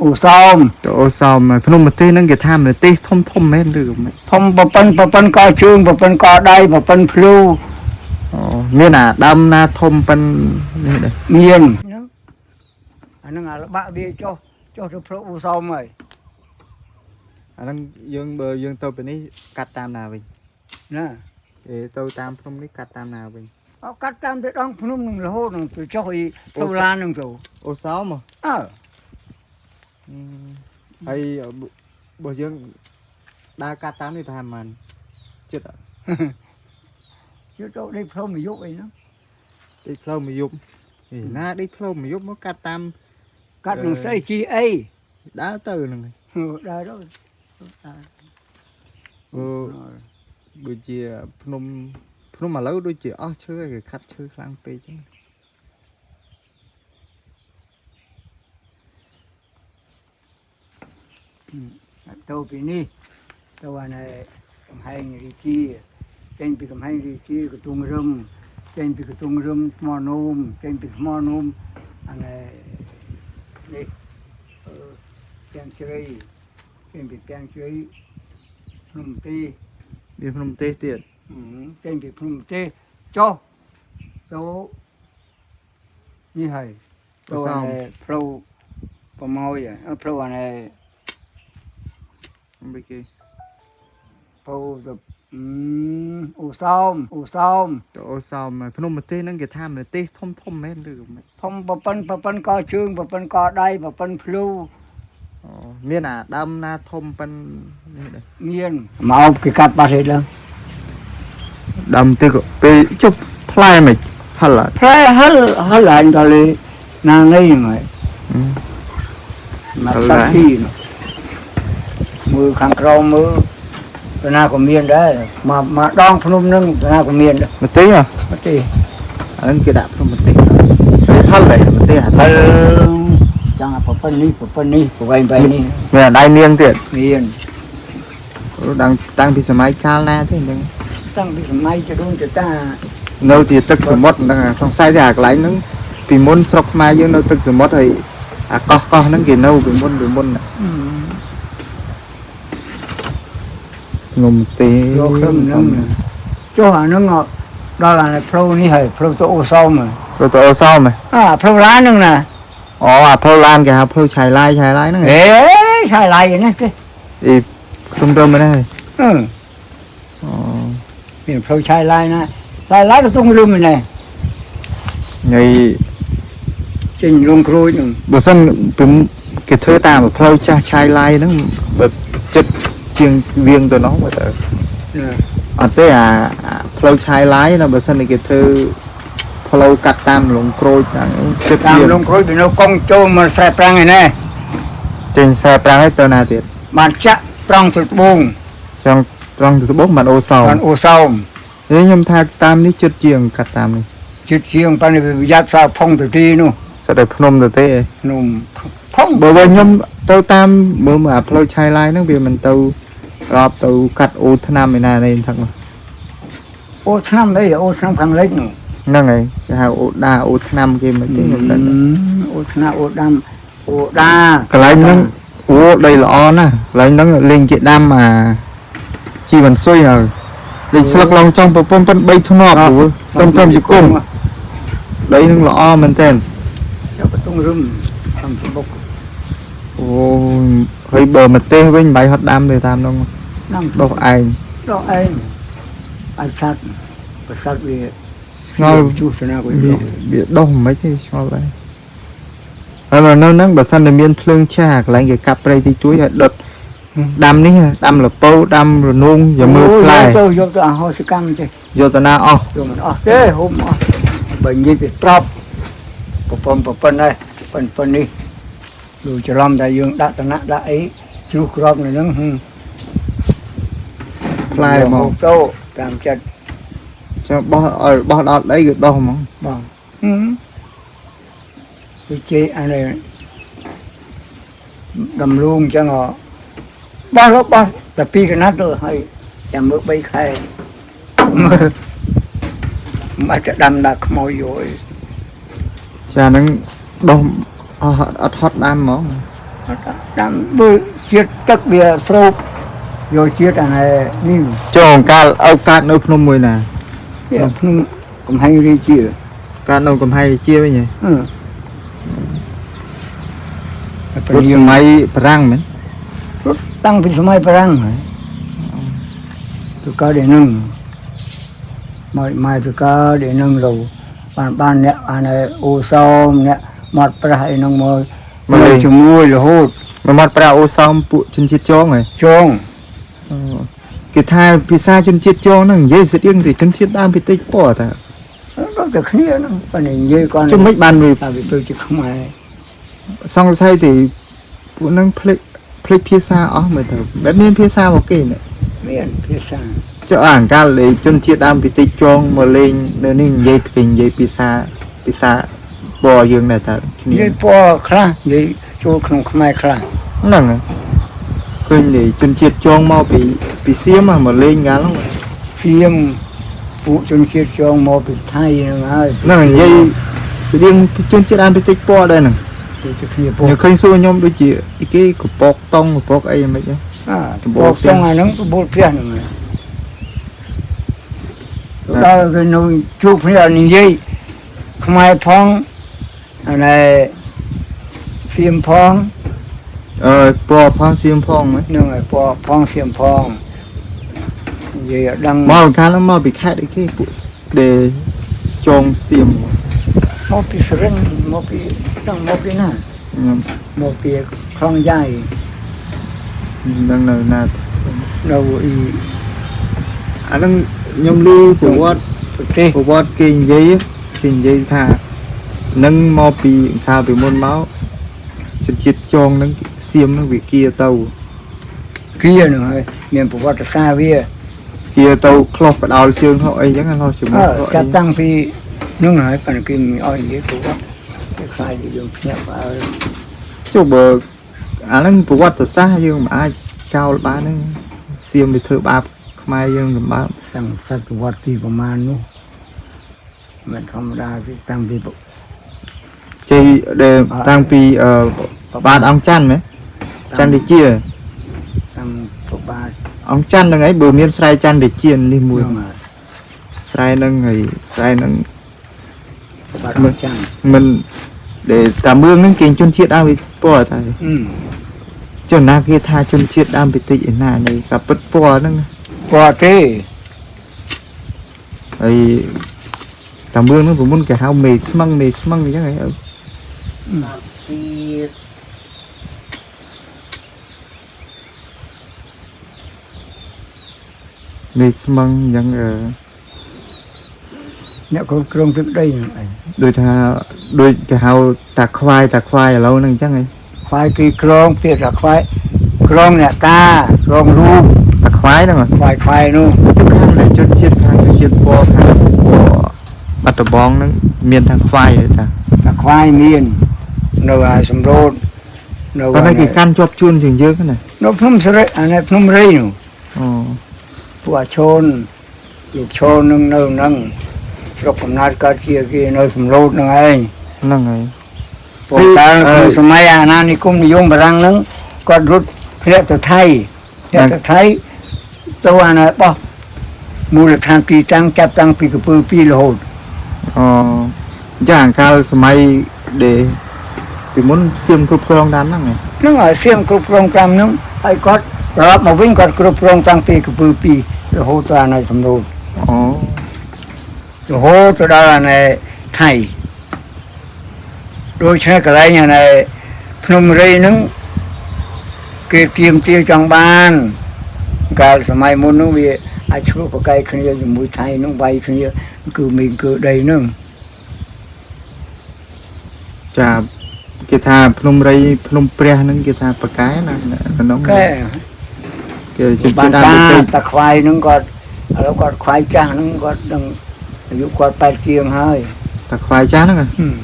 អូសោម ទៅអូសោមភ្នំម្ទេសហ្នឹងគេថាម្ទេសធំធំមែនឬមិន ធំប្រប៉ិនប្រប៉ិនកជើងប្រប៉ិនកដៃប្រប៉ិនភ្លូ អូមានអាដើមណាធំប៉ុននេះដែរ មានអាហ្នឹងអាលបាក់វាចុះចុះទៅផ្លូវអូសោមហើយ អាហ្នឹងយើងបើយើងទៅពេលនេះកាត់តាមណាវិញ ណា គេទៅតាមភ្នំនេះកាត់តាមណាវិញ អោកាត់តាមទៅដងភ្នំនឹងរហូតនឹងទៅចុះអីផ្លូវឡាននឹងទៅ អូសោមហ៎ អើ ហើយបើយើងដើរកាត់តាមនេះប្រហែលប៉ុន្មានចិត្តអត់ ជិះទៅនេះផ្លូវមួយយប់អីហ្នឹង ដេកផ្លូវមួយយប់ឯណាដេកផ្លូវមួយយប់មកកាត់តាម កាត់នឹងស្អីជីអី ដើរទៅហ្នឹងឯង ដើរទៅដើរ ព្រោះដូចជាភ្នំភ្នំឥឡូវដូចជាអស់ឈើហើយគេខាត់ឈើខ្លាំងពេកចឹង ទៅពីនេះទៅអានេះកំហែងរីជាចេញពីកំហែងរីជាកតុងរឹមចេញពីកតុងរឹមថ្មនោមចេញពីថ្មនោមអានេះនេះអឺទាំងជ្រៃចេញពីទាំងជ្រៃភ្នំទី មានភ្នំទេសទៀត ចេញពីភ្នំទេចុះទៅនេះហើយទៅអានេះផ្លូវប្រម៉ោយអឺផ្លូវអានេះ មិនគេ ផ្លូវទៅអឺអូសោមអូសោម ទៅអូសោមភ្នំម្ទេសហ្នឹងគេថាម្ទេសធំធំមែនឬមិន ធំប្រប៉ិនប្រប៉ិនកជើងប្រប៉ិនកដៃប្រប៉ិនភ្លូ អូមានអាដើមណាធំប៉ុននេះដែរ មានមកគេកាត់បាត់ហើយឡើង ដើមម្ទេសក៏ពេលជប់ផ្លែមិនហិលអត់ ផ្លែហិលហិលឡើងដល់ណានេះហ្នឹងហើយមកសាក់ស៊ីមើលខាងក្រោមមើលតាណាក៏មានដែរមកមកដងភ្នំហ្នឹងតាណាក៏មានដែរ ម្ទេសហ៎ អត់ទេ អាហ្នឹងគេដាក់ភ្នំម្ទេសហើយហិលហើយម្ទេសអា ហិលចង់ប្រពន្ធនេះប្រពន្ធនេះប្រវែងបែនេះ មានអាដៃនាងទៀត មាន អូតាំងតាំងពីសម័យកាលណាទេហ្នឹង តាំងពីសម័យចដូនចតា នៅជាទឹកសមុទ្រហ្នឹងអាសង្ស័យថាអាកន្លែងហ្នឹងពីមុនស្រុកខ្មែរយើងនៅទឹកសមុទ្រហើយអាកោះកោះហ្នឹងគេនៅពីមុនពីមុនណាភ្នំម្ទេស យកខ្ញុំហ្នឹងចុះអាហ្នឹងដល់អាផ្លូវនេះហើយផ្លូវទៅអូសោម ទៅទៅអូសោមហ៎ អាផ្លូវឡានហ្នឹងណា អូអាផ្លូវឡានគេហៅផ្លូវឆៃឡាយឆៃឡាយហ្នឹង អេឆាយឡាយហ្នឹងទេ អីខ្ញុំរំហ្នឹងហើយ អឺ អូ មានផ្លូវឆាយឡាយណាឆាយឡាយក៏ទុំរឹមនេះ ថ្ងៃ ចេញលងក្រួយហ្នឹង បើសិនពីគេធ្វើតាមផ្លូវចាស់ឆៃឡាយហ្នឹងបើចិត្តជាងវៀងទៅនោះមើលទៅអត់ទេអាអាផ្លូវឆៃឡាយណាបើសិនតែគេធ្វើផ្លូវកាត់តាមលងក្រូចហ្នឹងចិត្ត តាម ជាង លងក្រួយពីនៅកងចូលមកស្រែប្រាំងឯនេះ ចេញខ្សែប្រាំងហើយទៅណាទៀត បានចាក់ត្រង់ទៅត្បូង ចង់ត្រង់ទៅត្បូងបានអូសោម បានអូសោម នេះខ្ញុំថាតាមនេះចិត្តជាងកាត់តាមនេះ ជិតជាងប៉ុន្តែវាប្រយ័ត្នសើផុងទៅទីនោះ សិតតែភ្នំទៅទេឯង ភ្នំផុង បើវិញខ្ញុំទៅតាមមើលមើលអាផ្លូវឆៃឡាយហ្នឹងវាមិនទៅរอบទៅកាត់អូថ្នាំឯណានេះហ្នឹង អូឆ្នាំអីអូឆ្នាំខាងលិចនោះ ហ្នឹងហើយគេហៅអូដាអូថ្នាំគេមិនទេខ្ញុំដឹង អូឆ្នាំអូដាំអូដា កន្លែងហ្នឹងអូដីល្អណាស់កន្លែងហ្នឹងលេងគេដាំអាជីវ៉ាន់ស៊ុយនៅលេងស្លឹកឡងចង់ប្រពន្ធប៉ុន3ធ្នាប់ព្រោះតំតំជង្គង់ដីហ្នឹងល្អមែនតើ យកកតុងរឹមតាមសម្បុក អូហើយបើម្ទេសវិញមិនបាយហត់ដាំទេតាមហ្នឹង ដាំ ដុះឯង ដកឯងអាចសត្វប្រសត្វវា ស្ងល់ ជួសនាក៏ វា វា វាដុះមិនទេឆ្ងល់ដែរហើយនៅហ្នឹងបើសិនតែមានភ្លើងឆេះអាកន្លែងគេកាប់ព្រៃទីជួយឲ្យដុតដាំនេះដាំលពៅដាំរនួងอย่าមើលផ្លែ ទៅយកទៅអហោសិកម្មទេ យកទៅណាអស់ យកមិនអស់ទេហូបមិនអស់បើនិយាយពីត្រប់ប្រពន្ធប្រពន្ធដែរប៉ុនប៉ុននេះលូច្រឡំតែយើងដាក់តំណាក់ដាក់អីជ្រុះក្របនៅហ្នឹងហឹម ផ្លែហ្មង ទៅតាមចិត្ត ចាំបោះឲ្យបោះដល់ដីគឺដុះហ្មង បងហឹមវាជេអានេះដំលូងអញ្ចឹងហ៎បោះលបោះតែពីរកណាត់ទៅហើយចាំមើល3ខែមើលមកจะដាំដាក់ខ្មោចយកអី ចាហ្នឹងដុះអស់អត់ហត់ដាំហ្មង ដាំបើជាតិទឹកវាស្រូបយកជាតិអានេះ ចុះអង្កាលឪកើតនៅភ្នំមួយណា វាភ្នំកំហែងរាជា កើតនៅកំហែងរាជាវិញហ៎ អឺ រត់សម័យបារាំងមែន រត់តាំងពីសម័យបារាំងហើយទៅកើតឯនឹងមកមកទៅកើតឯនឹងលោបានបានអ្នកអានេះអូសោមអ្នកមាត់ប្រាស់ឯនឹងមកមកជាមួយរហូត មកមកប្រាអូសោមពួកជនជាតិចងហ៎ ចង គេថាភាសាជនជាតិចងហ្នឹងនិយាយស្តៀងទៅជនជាតិដើមពីតិចពណ៌តា ដល់តែគ្នាហ្នឹងប៉ុន្តែនិយាយគាត់ ជុំមិនបានវា ថាវាទៅជាខ្មែរ សង្ស័យទីពួកហ្នឹងភ្លេចភ្លេចភាសាអស់មើលទៅបែបមានភាសាមកគេនេះ មានភាសា ចុះអាអង្កាលលេជនជាតិដើមពីតិចចងមកលេងនៅនេះនិយាយពីនិយាយភាសាភាសាពណ៌យើងដែរតាគ្នា និយាយពណ៌ខ្លះនិយាយចូលក្នុងខ្មែរខ្លះ ហ្នឹងហើយឃើញលេជនជាតិចងមកពីពីសៀមមកលេងកាលហ្នឹង សៀមពួកជនជាតិចងមកពីថៃហ្នឹងហើយ ហ្នឹងនិយាយស្តៀងជនជាតិដើមពីតិចពណ៌ដែរហ្នឹង ទៅជាគ្នាពួក ខ្ញុំឃើញសួរខ្ញុំដូចជាអីគេកពកតង់កពកអីមិនហ្នឹង អាពកតង់អាហ្នឹងបបួលផ្ទះហ្នឹងហើយទៅដល់គេនៅជួបគ្នានិយាយខ្មែរផងអានេះសៀមផង អឺពណ៌ផងសៀមផងហ្នឹង ហ្នឹងហើយពណ៌ផងសៀមផងនិយាយឲ្យដឹង មកកាលហ្នឹងមកពីខេត្តអីគេពួកដែលចងសៀម មកពីសរិនមកពីដឹងមកពីណា ខ្ញុំ មកពីខ្លងយ៉ៃ មិនដឹងនៅណា នៅអ៊ី អាហ្នឹងខ្ញុំឮប្រវត្តិ ប្រទេស ប្រវត្តិគេនិយាយគេនិយាយថានឹងមកពីកាលពីមុនមកជនជាតិចងហ្នឹងសៀមហ្នឹងវាគាទៅ គៀហ្នឹងហើយមានប្រវត្តិសាស្ត្រវា គាទៅខ្លោះបដោលជើងហោះអីចឹងហោះជំនួ អើ សហោះអី ចាប់តាំងពីហ្នឹងហើយប៉ុន្តែគេមិនអោយនិយាយប្រវត្តិគេខ្លាចយើងភ្ញាក់ផ្អើល ចុះបើអាហ្នឹងប្រវត្តិសាស្ត្រយើងមិនអាចចោលបានហ្នឹងសៀមវាធ្វើបាបខ្មែរយើងសម្បើម តាំងសតវត្សទីប្រមាណនោះមិនធម្មតាទេតាំងពី ជ័យដែលតាំងពីអឺបាទអង្គច័ន្ទមែនច័ន្ទរាជា តាំងប្របាទ អង្គច័ន្ទហ្នឹងឯងបើមានស្រែច័ន្ទរាជានេះមួយ ហ្នឹងហើយ ស្រែហ្នឹងហើយស្រែហ្នឹង ប្របាទអង្គចាំង មិនដែលតាមឿងហ្នឹងគេជនជាតិដើមពីពណ៌តែ អឺ ចុះណាគេថាជនជាតិដើមពីតិចឯណានៃកាពិតពណ៌ហ្នឹង ពណ៌ទេ ហើយតាមឿងហ្នឹងប្រមុនគេហៅមេស្មឹងមេស្មឹងអញ្ចឹងហ៎ ពី មេស្មឹងអញ្ចឹងអឺ អ្នកគ្រប់គ្រងទឹកដីហ្នឹងឯង ដូចថាដូចគេហៅតាខ្វាយតាខ្វាយឥឡូវហ្នឹងអញ្ចឹងហ៎ ខ្វាយគឺក្រងពាក្យថាខ្វាយក្រងអ្នកតាក្រងរូប តាខ្វាយហ្នឹងហ៎ ខ្វាយខ្វាយនោះ ទៅខាងដែលជនជាតិខាងជនជាតិពណ៌ខាងពណ៌បាត់ដំបងហ្នឹងមានថាខ្វាយទេតា តែខ្វាយមាននៅអាសម្រូតនៅ ប៉ុន្តែគេកាន់ជាប់ជួនជាងយើងហ្នឹងណា នៅភ្នំសរិអានេះភ្នំរីនោះ អូ ពួកអាឈូនលោកឈូននឹងនៅហ្នឹងស្រុកកំណើតកើតជាគេនៅសម្រូតហ្នឹងឯង ហ្នឹងហើយ ពួកតាក្នុងសម័យអាណានិគមនិយមបារាំងហ្នឹងគាត់រត់ធ្លាក់ទៅថៃធ្លាក់ទៅថៃទៅអាណាបោះមូលដ្ឋានទីតាំងចាប់តាំងពីកពើពីររហូត អូយ៉ាងកាលសម័យដែលពីមុនសៀមគ្រប់គ្រងតាមហ្នឹងហ៎ ហ្នឹងហើយសៀមគ្រប់គ្រងតាមហ្នឹងហើយគាត់ត្រឡប់មកវិញគាត់គ្រប់គ្រងតាំងពីកពើពីររហូតទៅអាណាសម្រូត អូ រហូតទៅដល់អាណែថៃដូច្នេះកន្លែងអាណែភ្នំរីហ្នឹងគេទៀមទាចង់បានកាលសម័យមុនហ្នឹងវាអាចឆ្លោះប្រកែកគ្នាជាមួយថៃហ្នឹងវាយគ្នាគឺមានគឺដីហ្នឹង ចាគេថាភ្នំរៃភ្នំព្រះហ្នឹងគេថាប៉កែណានៅក្នុង កែ គេជន បាន ជាតិដើម តា ភាគតិច តាខ្វាយហ្នឹងគាត់ឥឡូវគាត់ខ្វាយចាស់ហ្នឹងគាត់នឹងអាយុគាត់8ជាងហើយ តាខ្វាយចាស់ហ្នឹងហ៎ ហឹម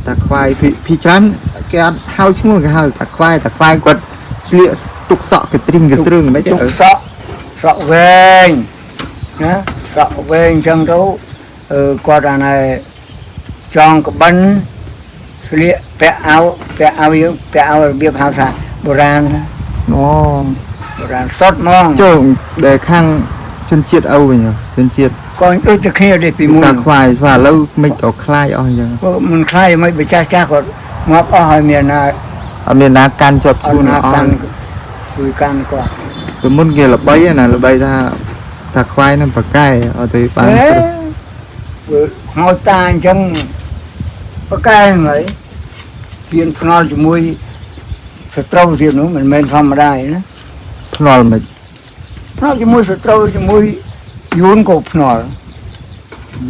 តាខ្វាយភីភីច្រើនគេអត់ហៅឈ្មោះគេហៅតាខ្វាយតាខ្វាយគាត់ស្លៀកទុកសក់កទ្រីងកទ្រឿងមិនទេ ទុកសក់សក់វែងណាសក់វែងអញ្ចឹងទៅអឺគាត់អាណែចងក្បិន ស្លៀកពាក់អាវពាក់អាវយើងពាក់អាវរបៀបហៅថាបុរាណណា អូ បុរាណសុតហ្មង ចូលដែលខាងជនជាតិឪវិញហ៎ជនជាតិ ក៏ដូចតែគ្នាទេពីមុន តាខ្វាយស្វាឥឡូវមិនក៏ខ្លាយអស់អញ្ចឹង ក៏មិនខ្លាយមិនបើចាស់ចាស់គាត់ងាប់អស់ហើយមានណា អត់មានណាកាន់ជាប់ អ ខ្លួនអស់ ត់ណាកាន់ជួយកាន់គាត់ ពីមុនគេល្បីណាល្បីថាតាខ្វាយនឹងប្រកែអត់ទៅបាន ហេបើខ្មោចតាអញ្ចឹងប្រកែហ្នឹងហើយហ៊ានភ្នាល់ជាមួយសត្រូវទៀតនោះមិនមែនធម្មតាទេណា ភ្នាល់មិន ភ្នាល់ជាមួយសត្រូវជាមួយយួនក៏ភ្នាល់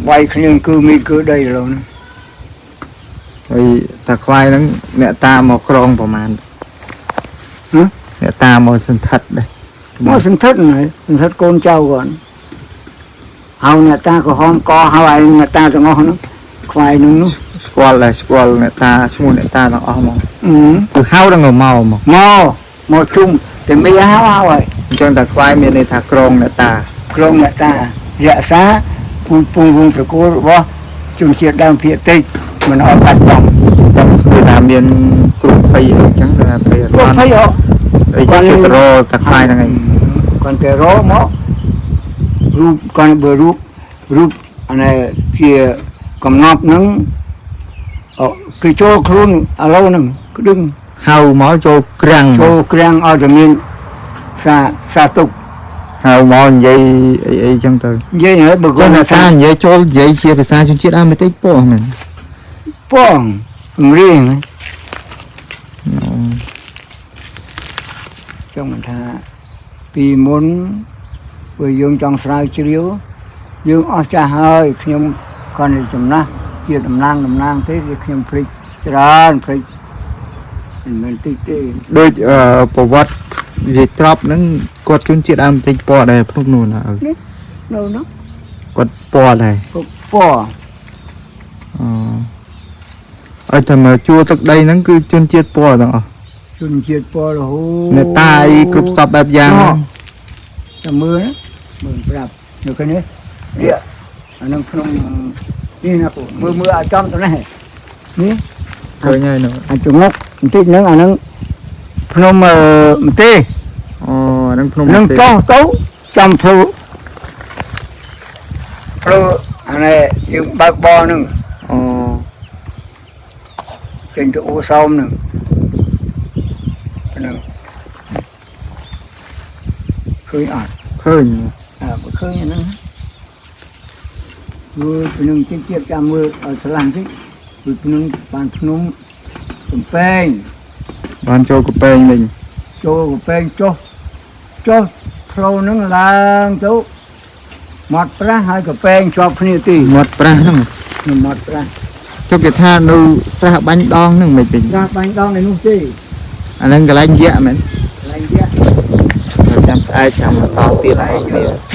វាយគ្នាគឺមានគឺដីឥឡូវហ្នឹង ហើយតាខ្វាយហ្នឹងអ្នកតាមកក្រងប្រហែលអ្នកតាមកសន្ធិដ្ឋដែរ មកសន្ធិដ្ឋហ្នឹងសន្ធិដ្ឋកូនចៅគាត់ហៅអ្នកតាក្រហមកហៅឯងអ្នកតាទាំងអស់ហ្នឹងខ្វាយហ្នឹងនោះ ស្គាល់ដែរស្គាល់អ្នកតាឈ្មោះអ្នកតាទាំងអស់ហ្មង អឺ គឺហៅដល់មកមក មកមកជុំតែមិនហៅហៅហើយ អញ្ចឹងតាខ្វាយមានន័យថាក្រងអ្នកតា ក្រុមអ្នកតារក្សាពូជពងវងត្រកូលរបស់ជនជាតិដើមភាគតិចមិនអត់បាត់បង់ អញ្ចឹងគឺថាមានគ្រោះភ័យអីចឹងថាភ័យអាស ព្រោះ ន្ន ភ័យអត់ អីចឹងគេទៅរកតាខ្វាយហ្នឹងឯង គាត់តែរកមករូបគាត់បើរូបរូបអានេះជាកំណប់ហ្នឹងអគឺចូលខ្លួនឥឡូវហ្នឹងក្តឹង ហៅមកចូលក្រាំង ចូលក្រាំងឲ្យតែមានសាសាទុក ហៅមកនិយាយអីអីចឹងទៅ និយាយហើយបើ គាត់ គាត់ ថា ថា និយាយចូលនិយាយជាភាសាជនជាតិអាមេរិកពោះមែន ពងរៀងចង់មិនថាពីមុនបើយើងចង់ស្រាវជ្រាវយើងអស់ចាស់ហើយខ្ញុំគាត់តែចំណាស់ជាតំណាងតំណាងទេគឺខ្ញុំភ្លេចច្រើនភ្លេចមិនមែនតិចទេ ដូចអឺប្រវត្តិនិយាយត្រប់ហ្នឹងគាត់ជនជាតិអាមេរិកពណ៌ដែរភ្នំនោះណាឪ នៅនោះ គាត់ពណ៌ដែរ ក៏ពណ៌ អឺឲ្យតែមកជួរទឹកដីហ្នឹងគឺជនជាតិពណ៌ទាំងអស់ ជនជាតិពណ៌រហូត អ្នកតាអីគ្រប់សពបែបយ៉ាងហ្នឹង តែមើលណាមើលប្រាប់នៅឃើញទេនេះអានឹងក្នុងនេះណាពូមើលមើលឲ្យចំទៅនេះនេះ ឃើញហើយនោះ អាចងុកបន្តិចហ្នឹងអាហ្នឹងភ្នំអឺម្ទេស អូអាហ្នឹងភ្នំ នឹង ទេ ចុះទៅចំផ្លូវផ្លូវអានេះយើងបើកបរហ្នឹង អូ ចេញទៅអូសោមហ្នឹងហ្នឹងឃើញអត់ ឃើញ អើបើឃើញអាហ្នឹងមើលពីនឹងតិចទៀតចាំមើលឲ្យឆ្លាំងតិចគឺពីនឹងបានភ្នំកំពែង បានចូលកពែងវិញ ចូលកំពែងចុះចុះផ្លូវហ្នឹងឡើងទៅមាត់ប្រាស់ហើយកំពែងជាប់គ្នាទី មាត់ប្រាស់ហ្នឹង នៅមាត់ប្រាស់ ចុះគេថានៅស្រះបាញ់ដងហ្នឹងមិនវិញ ប្រាស់បាញ់ដងឯនោះទេ អាហ្នឹងកន្លែងយៈមែនក ន្លែងយៈ ចាំស្អែកចាំបន្តទៀតអស់គ្នា